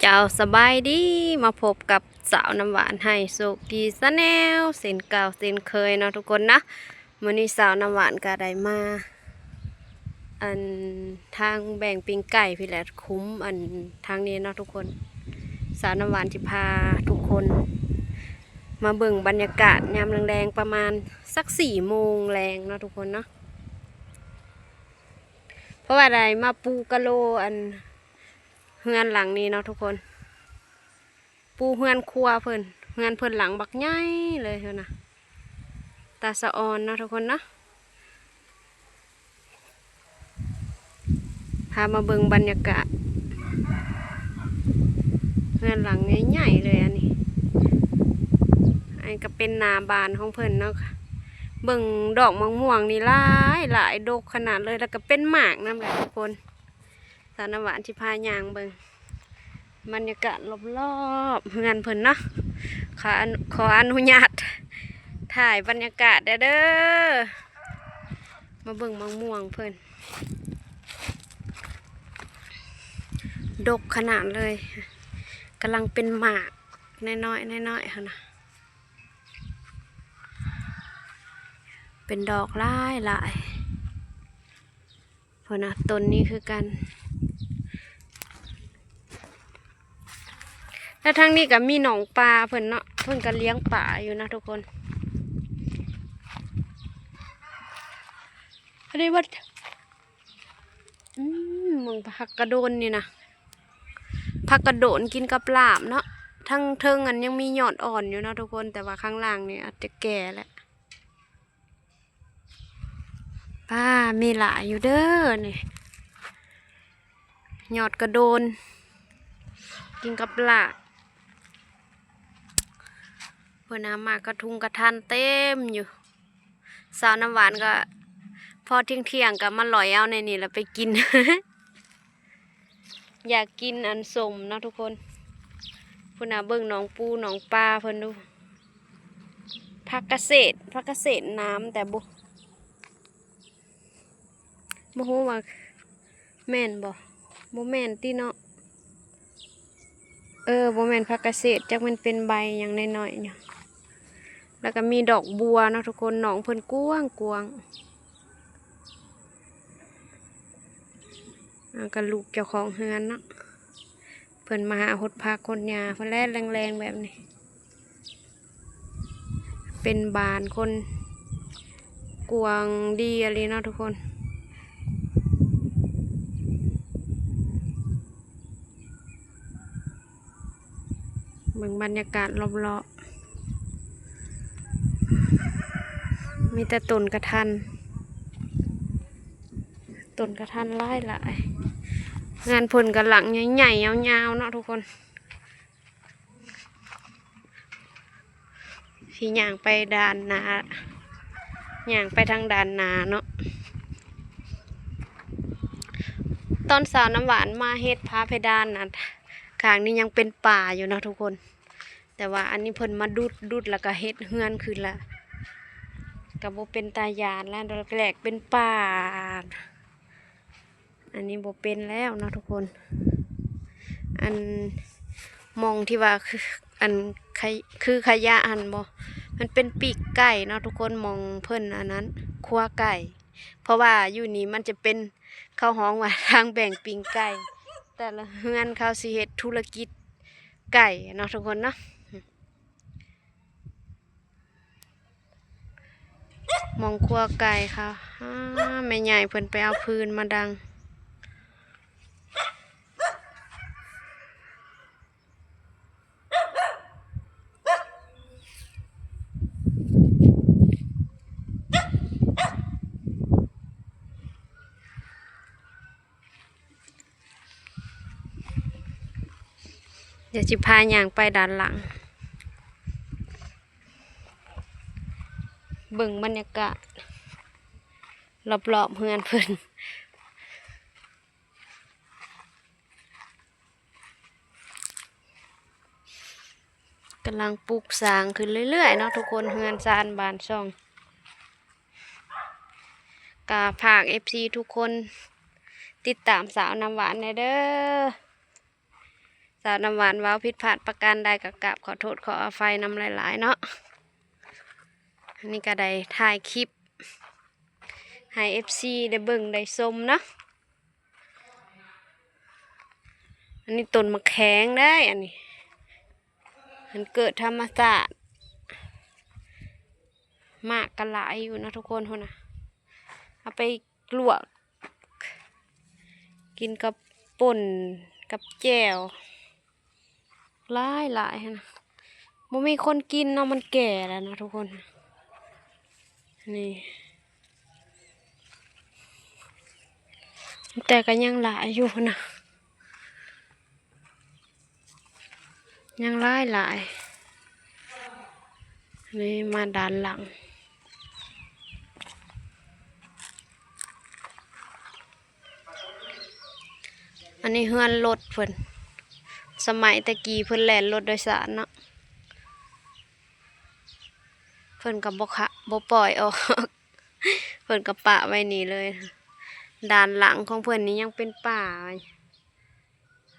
ເຈົ້າ ສະບາຍດີ ມາພົບກັບສາວນ້ຳຫວານໄຮໂຊກີຊາແນລ ເຊັ່ນເກົ່າເຊັ່ນເຄີຍເນາະທຸກຄົນນະ. ມື້ນີ້ສາວນ້ຳຫວານກໍໄດ້ມາ ອັນ ທາງແບ່ງປີ້ງໄກ່ພີ້ແຫຼະ ຄຸ້ມອັນທາງນີ້ເນາະທຸກຄົນ. ສາວນ້ຳຫວານຊິພາທຸກຄົນມາເບິ່ງບັນຍາກາດຍາມແລງໆ ປະມານສັກສີ່ໂມງແລງເນາະທຸກຄົນເນາະ. ເພາະວ່າໄດ້ມາປູກະໂລ ອັນ ເຮືອນຫຼັງນີ້ເນາະທຸກຄົນ ປູເຮືອນຄົວເພິ່ນ. ເຮືອນເພິ່ນຫຼັງບັກໃຫຍ່ເລີຍຫັ້ນນະ ຕາສະອອນເນາະທຸກຄົນເນາະ. ພາມາເບິ່ງບັນຍາກາດເຮືອນຫຼັງໃຫຍ່ໆເລີຍ. ອັນນີ້ ອັນນີ້ກໍເປັນໜ້າບ້ານຂອງເພິ່ນເນາະ. ເບິ່ງດອກມະມ່ວງນີ້ຫຼາຍໆ ດົກຂະໜາດເລີຍ ແລ້ວກໍເປັນໝາກນຳແຫຼະທຸກຄົນ. ສາວນ້ຳຫວານຊິພາຍ່າງເບິ່ງບັນຍາກາດລອບໆເຮືອນເພິ່ນເນາະ. ຂໍອະນຸ ຂໍອະນຸຍາດຖ່າຍບັນຍາກາດແດ່ເດີ. ມາເບິ່ງມະມ່ວງເພິ່ນ ດົກຂະໜາດເລີຍ ກຳລັງເປັນໝາກນ້ອຍໆ ນ້ອຍໆຫັ້ນນະ ເປັນດອກຫຼາຍໆ. ພຸ້ນນະ ຕົ້ນນີ້ຄືກັນ. ແລ້ວທາງນີ້ກໍມີໜອງປາເພິ່ນເນາະ ເພິ່ນກໍລ້ຽງປາຢູ່ນະທຸກຄົນ. ອັນນີ້ມັນ ອືມ ເບິ່ງຜັກກະໂດນນີ້ນະ ຜັກກະໂດນກິນກັບລາບເນາະ. ທາງເທິງອັນຍັງມີຍອດອ່ອນຢູ່ເນາະທຸກຄົນ ແຕ່ວ່າຂ້າງລ່າງນີ້ອາດຈະແກ່ແລ້ວ. ປ້າ ມີຫຼາຍຢູ່ເດີນີ້ ຍອດກະໂດນ ກິນກັບລາບ. ເພິ່ນຫາມາກະທຸງກະທັນເຕັມຢູ່. ສາວນ້ຳຫວານກໍພໍທ່ຽງໆ ກໍມາຫຼອຍເອົາໃນນີ້ລະໄປກິນ. ຢາກກິນອັນສົ້ມເນາະທຸກຄົນ. ພຸ້ນນະ ເບິ່ງໜອງປູໜອງປາເພິ່ນດູ. ຜັກກະເສດ ຜັກກະເສດໜາມ ແຕ່ບໍ່ ບໍ່ຮູ້ວ່າແມ່ນບໍ່ ບໍ່ແມ່ນຕິເນາະ. ເອີ ບໍ່ແມ່ນຜັກກະເສດ ຈັກແມ່ນເປັນໃບຫຍັງນ້ອຍໆຢູ່. ແລ້ວກໍມີດອກບົວເນາະທຸກຄົນ ໜອງເພິ່ນກວ້າງໆ. ອ່າ ກໍລູກເຈົ້າຂອງເຮືອນເນາະ ເພິ່ນມາຫາຫົດຜັກຫົດຫຍ້າເພິ່ນແຫຼະ ແລງໆແບບນີ້. ເປັນບ້ານຄົນກວ້າງດີອີ່ຫຼີເນາະທຸກຄົນ. ເບິ່ງບັນຍາກາດລອບໆ ມີແຕ່ຕົ້ນກະທັນ ຕົ້ນກະທັນຫຼາຍໆ. ເຮືອນເພິ່ນກໍຫຼັງໃຫຍ່ໆຍາວໆເນາະທຸກຄົນ. ຊິຍ່າງໄປດ້ານໜ້າ ຍ່າງໄປທາງດ້ານໜ້າເນາະ. ຕອນສາວນ້ຳຫວານມາເຮັດຝາເພດານນະ ຂ້າງນີ້ຍັງເປັນປ່າຢູ່ເນາະທຸກຄົນ. ແຕ່ວ່າອັນນີ້ເພິ່ນມາດຸດ ດຸດແລ້ວກໍເຮັດເຮືອນຂຶ້ນລະ ກໍບໍ່ເປັນຕາຢ້ານລະ ແລກເປັນປ່າ. ອັນນີ້ບໍ່ເປັນແລ້ວເນາະທຸກຄົນ. ອັນ ໝ່ອງທີ່ວ່າຄື ອັນ ຂະ ຄືຂະຫຍະຫັ້ນບໍ່ ມັນເປັນປີກໄກ່ເນາະທຸກຄົນ. ໝ່ອງເພິ່ນອັນນັ້ນ ຄົວໄກ່ ເພາະວ່າຢູ່ນີ້ມັນຈະເປັນ ເຂົາຮ້ອງວ່າທາງແບ່ງປີ້ງໄກ່. ແຕ່ລະເຮືອນເຂົາຊິເຮັດທຸລະກິດໄກ່ເນາະທຸກຄົນເນາະ. ໝ່ອງຄົວໄກ່ເຂົາ ອາ ແມ່ໃຫຍ່ເພິ່ນໄປເອົາຟືນມາດັງ. ດຽວຊິພາຍ່າງໄປດ້ານຫຼັງ ເບິ່ງບັນຍາກາດລອບໆເຮືອນເພິ່ນ. ກຳລັງປຸກສ້າງຂຶ້ນເລື້ອຍໆເນາະທຸກຄົນ ເຮືອນຊານບ້ານຊ່ອງ. ກະຝາກເອັຟຊີທຸກຄົນ ຕິດຕາມສາວນ້ຳຫວານແດ່ເດີ. ສາວນ້ຳຫວານເວົ້າຜິດພາດປະການໃດກໍກາບຂໍໂທດຂໍອະໄພນຳຫຼາຍໆເນາະ. ອັນນີ້ກໍໄດ້ຖ່າຍຄລິບໃຫ້ເອັຟຊີໄດ້ເບິ່ງໄດ້ຊົມເນາະ. ອັນນີ້ຕົ້ນໝາກແຂງເດ້ ອັນນີ້ ມັນເກີດທຳມະຊາດ ໝາກກໍຫຼາຍຢູ່ເນາະທຸກຄົນ. ພຸ້ນນະ ເອົາໄປລວກກິນກັບປົ່ນກັບແຈ່ວ ຫຼາຍໆຫັ້ນນະ. ບໍ່ມີຄົນກິນເນາະ ມັນແກ່ແລ້ວເນາະທຸກຄົນ. ນີ້ ແຕ່ກໍຍັງຫຼາຍຢູ່ຫັ້ນນະ ຍັງຫຼາຍໆ. ນີ້ມາດ້ານຫຼັງ ອັນນີ້ເຮືອນລົດເພິ່ນ ສະໄໝແຕ່ກີ້ເພິ່ນແລ່ນລົດໂດຍສານເນາະ ເພິ່ນກໍບໍ່ຂະ ບໍ່ປ່ອຍອອກ ເພິ່ນກໍປະໄວ້ນີ້ເລີຍ. ດ້ານຫຼັງຂອງເພິ່ນນີ້ຍັງເປັນປ່າ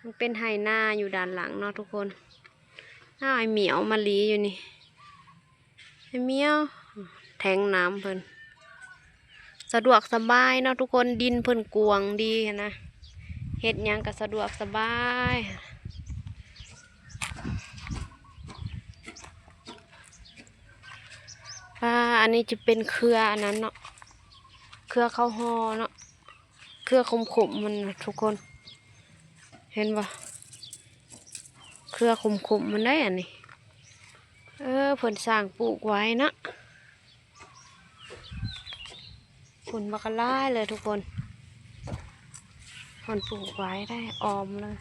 ມັນເປັນໄຮ່ນາຢູ່ດ້ານຫຼັງເນາະທຸກຄົນ. ອ້າວ ໄອ້ໝຽວມາຫຼີຢູ່ນີ້ ໄອ້ໝຽວ ແທງນ້ຳເພິ່ນ ສະດວກສະບາຍເນາະທຸກຄົນ. ດິນເພິ່ນກວ້າງດີຫັ້ນນະ ເຮັດຫຍັງກໍສະດວກສະບາຍ. ປາ ອັນນີ້ຈະເປັນເຄືອອັນນັ້ນເນາະ ເຄືອເຂົ້າຫໍ່ເນາະ ເຄືອຂົມໆມັນນະທຸກຄົນ ເຫັນບໍ່? ເຄືອຂົມໆມັນໄດ໋ອັນນີ້. ເອີ ເພິ່ນສ້າງປູກໄວ້ເນາະ ເພິ່ນບັກຫຼາຍເລີຍທຸກຄົນ ເພິ່ນປູກໄວ້ໄດ້ອ້ອມເລີຍ.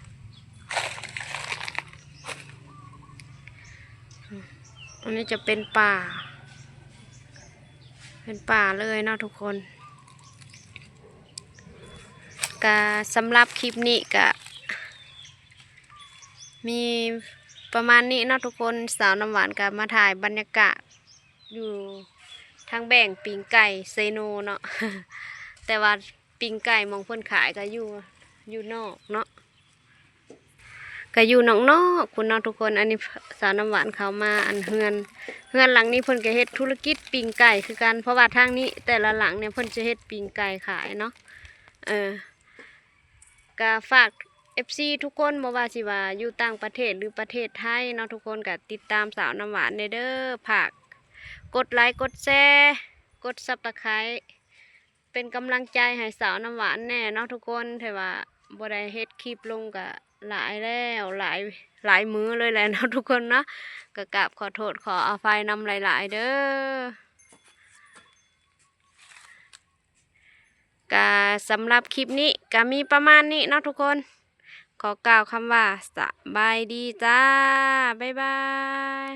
ອັນນີ້ຈະເປັນປ່າ ເປັນປ່າເລີຍເນາະທຸກຄົນ. ກະສຳລັບຄລິບນີ້ກະມີປະມານນີ້ເນາະທຸກຄົນ. ສາວນ້ຳຫວານກະມາຖ່າຍບັນຍາກາດຢູ່ທາງແບ່ງປີ້ງໄກ່ເຊໂນເນາະ ແຕ່ວ່າປີ້ງໄກ່ໝ່ອງເພິ່ນຂາຍກະຢູ່ ຢູ່ນອກເນາະ ກະຢູ່ນອກໆພຸ້ນເນາະທຸກຄົນ. ອັນນີ້ສາວນ້ຳຫວານເຂົ້າມາ ອັນເຮືອນ ເຮືອນຫຼັງນີ້ເພິ່ນກະເຮັດທຸລະກິດປີ້ງໄກ່ຄືກັນ ເພາະວ່າທາງນີ້ແຕ່ລະຫຼັງນີ້ເພິ່ນຈະເຮັດປີ້ງໄກ່ຂາຍເນາະ. ເອີ ກະຝາກເອັຟຊີທຸກຄົນ ບໍ່ວ່າຊິວ່າຢູ່ຕ່າງປະເທດ ຫຼື ປະເທດໄທເນາະ ທຸກຄົນກະຕິດຕາມສາວນ້ຳຫວານແດ່ເດີ. ຝາກກົດໄລ ກົດແຊ ກົດຊັບສະໄຄ ເປັນກຳລັງໃຈໃຫ້ສາວນ້ຳຫວານແດ່ເນາະທຸກຄົນ. ຖືວ່າບໍ່ໄດ້ເຮັດຄລິບລົງກະຫຼາຍແລ້ວ ຫຼາຍ ຫຼາຍມື້ເລີຍແຫຼະເນາະທຸກຄົນເນາະ ກະກາບຂໍໂທດຂໍອະໄພນຳຫຼາຍໆເດີ. ກະສຳລັບຄລິບນີ້ກະມີປະມານນີ້ເນາະທຸກຄົນ ຂໍກ່າວຄຳວ່າສະບາຍດີຈ້າ ບາຍບາຍ.